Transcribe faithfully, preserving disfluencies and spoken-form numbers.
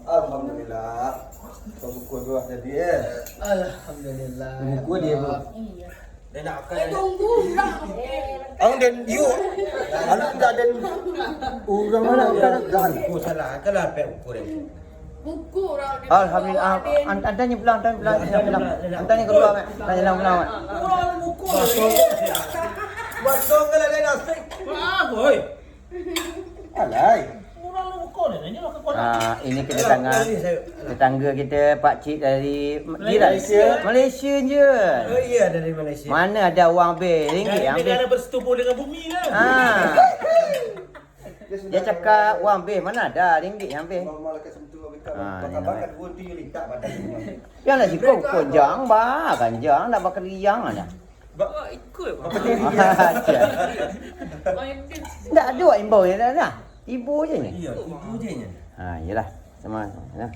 Alhamdulillah. Kau buku dua tadi, eh. Alhamdulillah. Buku dia, Bu. Iya. Dia nak akan. Eh, tunggu lah. Ang dan you. Anak tak ada. Orang mana kan? Buku salah. Kalah pek buku dia. Buku orang dia. Alhamdulillah. An- Antarnya pulang, antarnya pulang, antarnya pulang. Antarnya keluar, Mat. Antarnya pulang, pulang, Mat. Basong. Basong kalau dia nasib. Ah, boy. Alai. Ah, ini kedatangan tetangga kita, pakcik dari jiran. Malaysia. Malaysia je. Oh iya, dari Malaysia. Mana ada wang be, ringgit Dari yang be. Negara Bersetubuh dengan Bumi lah. Ah. Dia cakap wang be, mana ada ringgit yang be. Mama lekas sentuh, Abika. Ah, Bakar-bakar dua tu, you letak badan semua. Yang nak siko konjang ba, ganjang nak bakar riang ada. Bak-, ikut. Tak ada imbau yang dah. Ibu je ni. Iya, ibu je nya. Ha, iyalah. Sama. Ya.